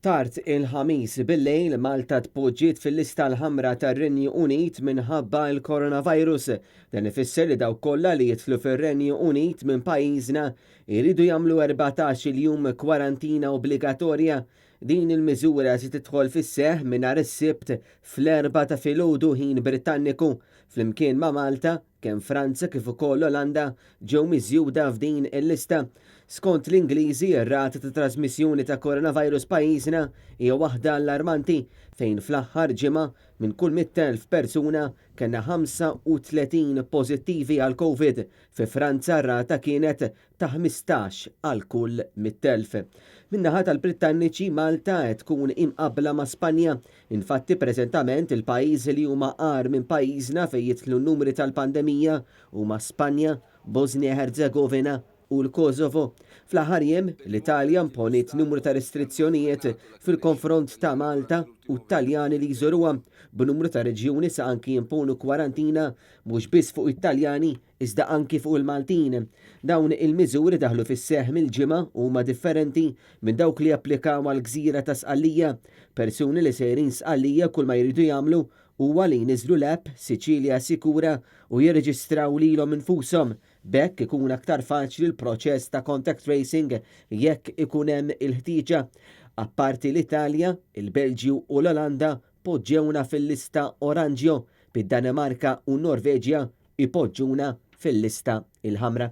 Tard il-Ħamis bil-lejl, Malta tpoġġiet fil-lista l-ħamra tar-Renju Unit minħabba l-coronavirus. Dan ifisser li dawk kollha li jidħlu fir-Renju Unit minn pajjiżna jridu jagħmlu 14-il jum kwarantina obbligatorja. Din il-miżura se tidħol fis-seħħ minn nhar is-Sibt fl-erbgħa ta' filgħodu ħin Britanniku. Flimkien ma' Malta, Kemm Franza kif ukoll l-Olanda ġew miżjuda f'din il-lista. Skont l-Ingliżi, ir-rata ta' trażmissjoni ta' coronavirus pajjiżna hija waħda allarmanti fejn fl-aħħar ġimgħa minn kull 100,000 persuna kellna 35 pożittivi għall-Covid. Fi Franza r-rata kienet ta' 15 għal kull 100,000. Min-naħa tal-Brittanniċi, Malta qed tkun imqabbla ma' Spanja. Infatti preżentament il-pajjiżi li huma agħar minn pajjiżna fejn jidħlu n-numri tal-pandemija huma Spanja, Bosnia-Herzegovina u l-Kosovo. Fl-aħħar jiem, l-Italja imponiet numru ta' restrizzjonijiet fil-konfront ta' Malta u t-Taljani li jżuruha, b'numru ta' reġjuni sa anki jimponu kwarantina mhux biss fuq it-Taljani iżda anki fuq il-Maltin. Dawn il-miżuri daħlu fis-seħħ mill-Ġimgħa u huma differenti minn dawk li japplikaw għall-gżira ta' Sqallija. Persuni li sejrin Sqallija kull ma jridu jagħmlu huwa li jniżżlu l-app Sicilia Sicura u jirreġistraw lilhom infushom. B'hekk ikun aktar faċli l-proċess ta' contact tracing jekk ikun hemm il-ħtieġa. Apparti l-Italja, il-Belġju u l-Olanda poġġewna fil-lista oranġjo, bid-Danimarka u n-Norveġja ipoġġuna fil-lista l-ħamra.